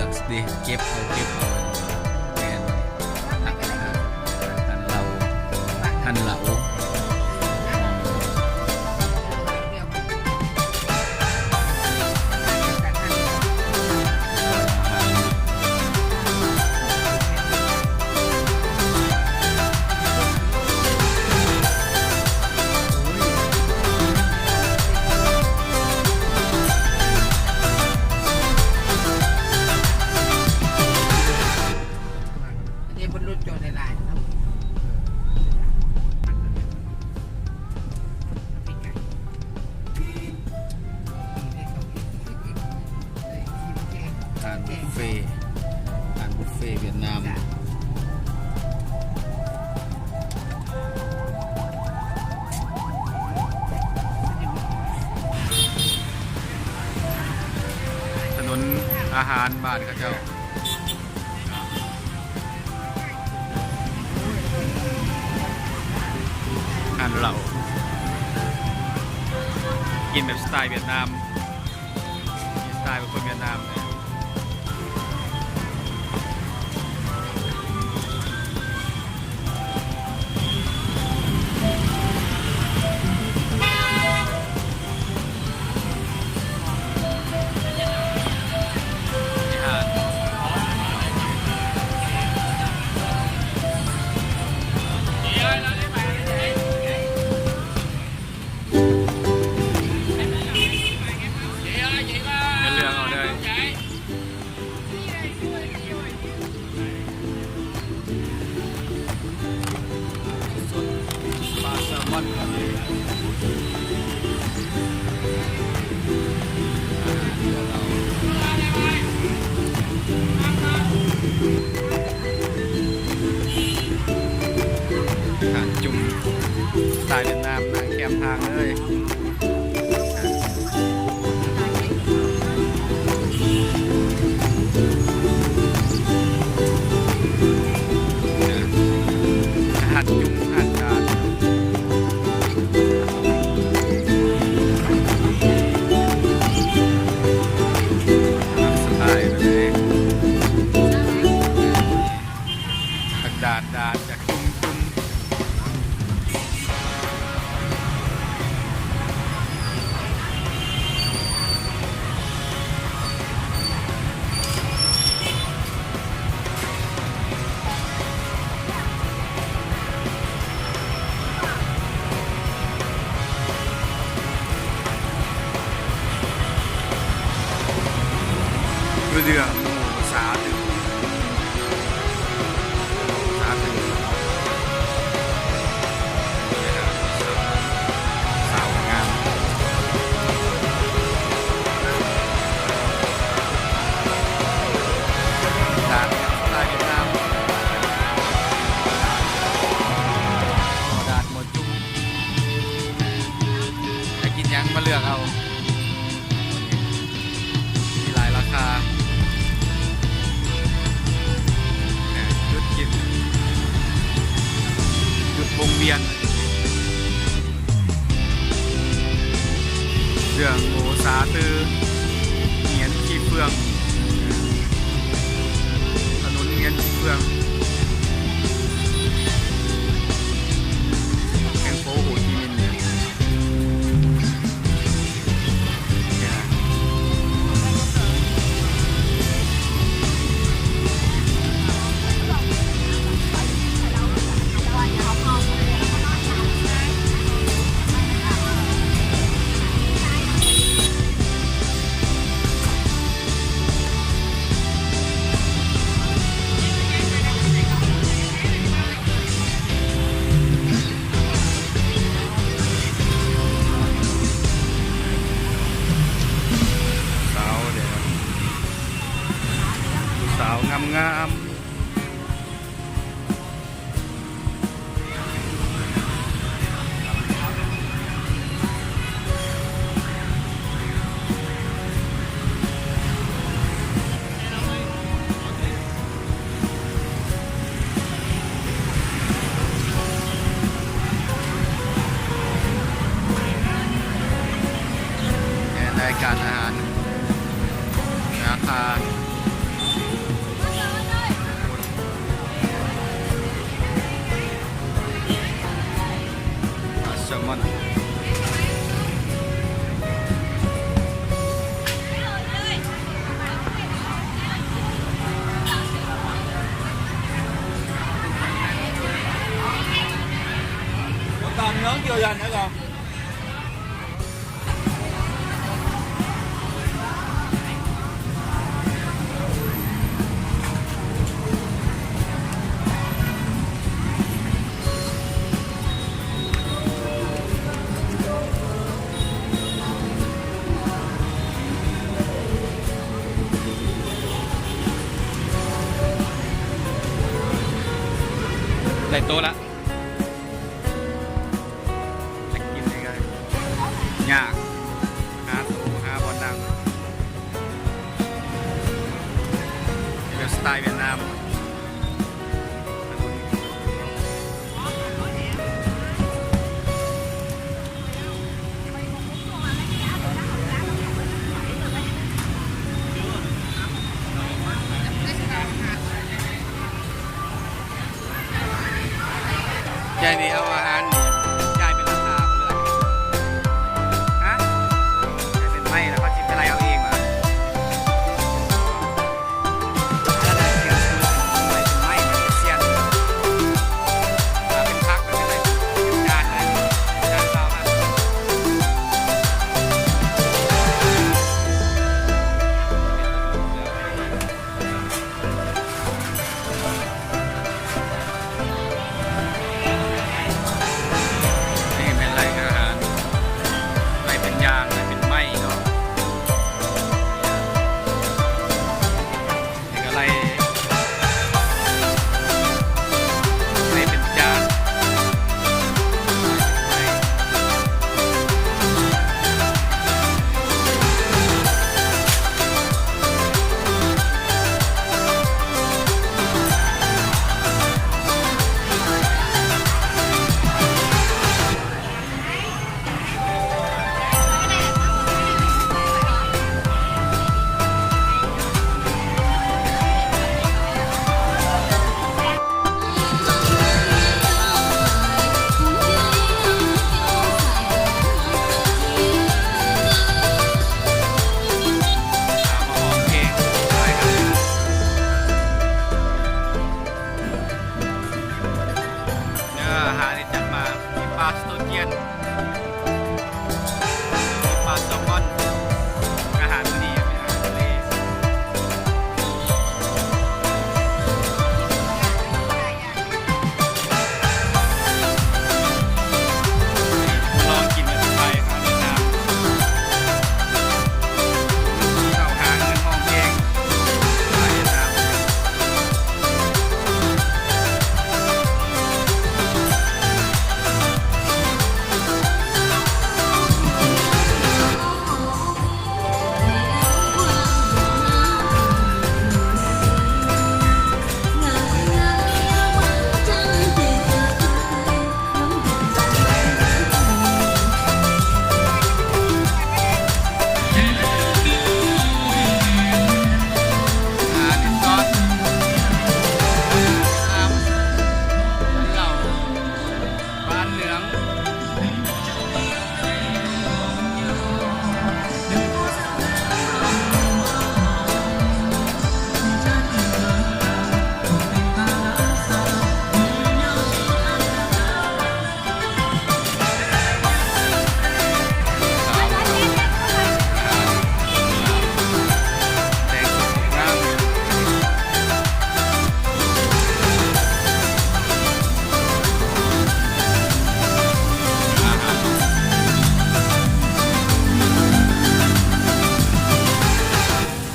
ເດ້ ເກັບເອົາ ເກັບເອົາ ແມ່ນ ຫັນເລົາ ຫັນເລົາ. ອັນນີ້ເພິ່ນລົດຈອດຫຼາຍໆເນາະ. ຮ້ານບຸບເຟ ຮ້ານບຸບເຟຫວຽດນາມ. ຖະໜົນອາຫານບ້ານເຂົາເຈົ້າ. ຮ້ານເຫຼົ້າ ກິນແບບສະໄຕຫວຽດນາມ ສະໄຕແບບຄົນຫວຽດນາມ. ປາແຊລມອນ ຫາດຈຸ່ມ ສະໄຕຫວຽດນາມ ນາງແຄມທາງເລີຍ. ຫາດຈຸ່ມ ຫາດຈານ ສະໄຕເລີຍ ອາກາດ ດາດ ຈາກຈຸ່ມ ຈຸ່ມ. ເລື່ອງໝູສາຕື່ມ ສາຕື່ມ ສາວງາມ ດາດສະໄຕຫວຽດນາມ ດາດໝູ ຈຸ່ມ ຢາກກິນຫຍັງມາເລືອກເອົາ ມີຫຼາຍລາຄາ ແມ່ນ ຈຸດກິນ ຈຸດວົງວຽນ ເລື່ອງໂອສາຕື້ ຫງຽນຂີ້ເຟືອງ ຖະໜົນຫງຽນຂີ້ເຟືອງ ແຂວງໂປໂຫຈິມິນ. ສາວເດ້ ຜູ້ສາວງາມໆ. ແມ່ນລາຍການອາຫານ ລາຄາ ໄດ້ໂຕະລະ ຈະກິນນີ້ກະຍາກ ຫາໂຕະ ຫາບ່ອນນັ່ງ ແບບສະໄຕຫວຽດນາມ. ໃຫຍ່ນີ້ເອົາອາຫານນີ້ຈ່າຍເປັນລາຄາບໍ່ເອື້ອຍ? ຮະ? ຈ່າຍເປັນໄມ້ ແລ້ວເຂົາຊິໄປໄລ່ເອົາເອງຫວາ? ນີ້ແມ່ນໄລ່ອາຫານ ໄລ່ເປັນຢ່າງ ໄລ່ເປັນໄມ້ເນາະ ນີ້ກະໄລ່ ໄລ່ເປັນຈານ. ເດີ ອາຫານທີ່ຈັດມາ ມີປາສະໂຕຈຽນ ມີປາແຊລມອນ ອາຫານມື້ນີ້ເປັນອາຫານທະເລ ມາລອງກິນແບບໄທ ອາຫານຫວຽດນາມ ເຂົ້າຫາເງິນຫ້ອງເພງ ສະໄຕຫວຽດນາມ. ອາ ອັນນີ້ຊອດ ເຫຼົ້າ ບ້ານເຫຼືອງ.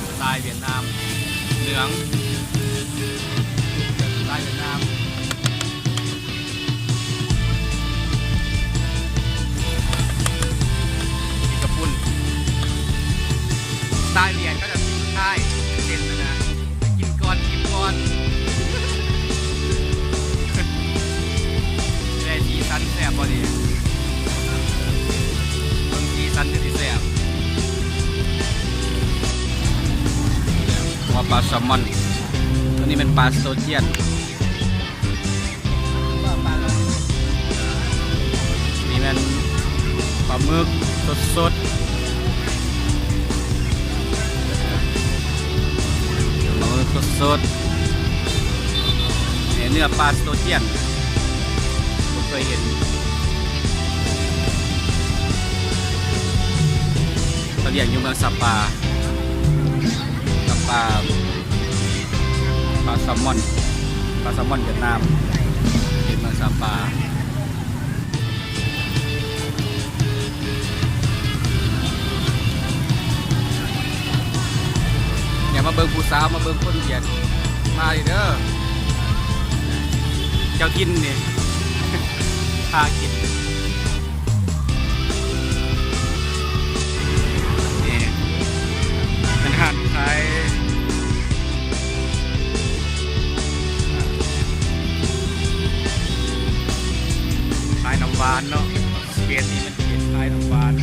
ສະໄຕຫວຽດນາມເຫຼືອງ ສະໄຕຫວຽດນາມ ມີກະປຸ້ນ ສະໄຕຫວຽດເຂົາຈະກິນສຸດທ້າຍ ເສັ້ນນະ ກິນກ່ອນ ກິນກ່ອນ ແລະ ສີສັນແຊບບໍ່ນີ້ ເບິ່ງສີສັນຄືຊິແຊບ. ຫົວປາແຊລມອນ ໂຕນີ້ແມ່ນປາສະໂຕຈຽນ ນີ້ແມ່ນປາໝຶກສົດໆ ປາໝຶກສົດໆ ເນື້ອປາສະໂຕຈຽນ ບໍ່ເຄີຍເຫັນ. ລ້ຽງຢູ່ເມືອງຊາປາ ຊາປາ ປາແຊລມອນ ປາແຊລມອນຫວຽດນາມ ຢູ່ເມືອງຊາປາ. ຢ່າມາເບິ່ງຜູ້ສາວ ມາເບິ່ງຄົນຫວຽດ ມາເດີ ເຈົ້າຖິ່ນນີ້ ພາກິນ. ນີ້ເປັນຮ້ານຂາຍ ຂາຍນ້ຳຫວານເນາະ ເຂດນີ້ມັນເປັນຂາຍນ້ຳຫວານ.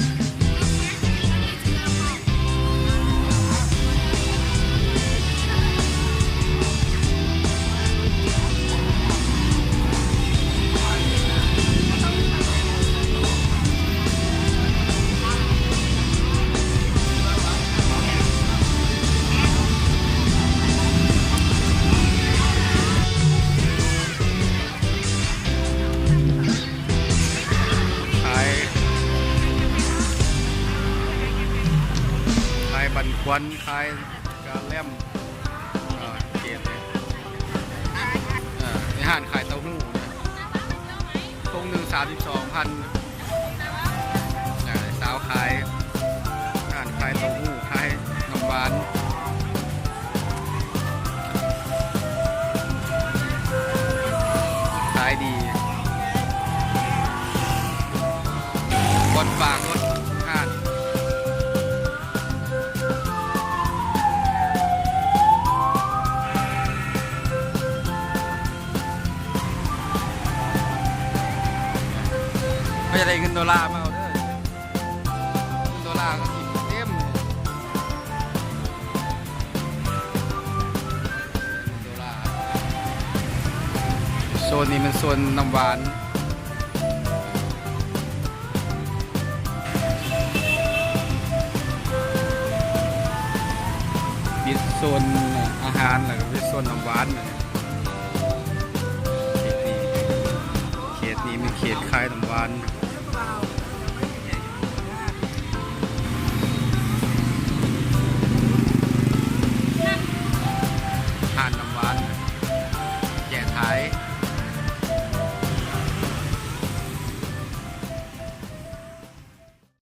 ຂາຍ ຂາຍບັ້ນຄວັນ ຂາຍກະແລັມ ເອີ ເກດນີ້ ເອີ ໃນຮ້ານຂາຍເຕົ້າຫູ້ນີ້ ຖົງໜຶ່ງສາມສິບສອງພັນ ເອີ ສາວຂາຍ ຮ້ານຂາຍເຕົ້າຫູ້ ຂາຍນ້ຳຫວານ ຂາຍດີ ບ່ອນຝາກລົດ ຮ້ານ ເຂົາຈະໄດ້ເງິນໂດລາມາເອົາເດີ ເງິນໂດລາເຂົາຖິ້ມເຕັມ. ໂຊນນີ້ແມ່ນໂຊນນ້ຳຫວານ ມີໂຊນອາຫານ ແລ້ວກໍມີໂຊນນ້ຳຫວານ. ເຂດນີ້ ເຂດນີ້ແມ່ນເຂດຂາຍນ້ຳຫວານ.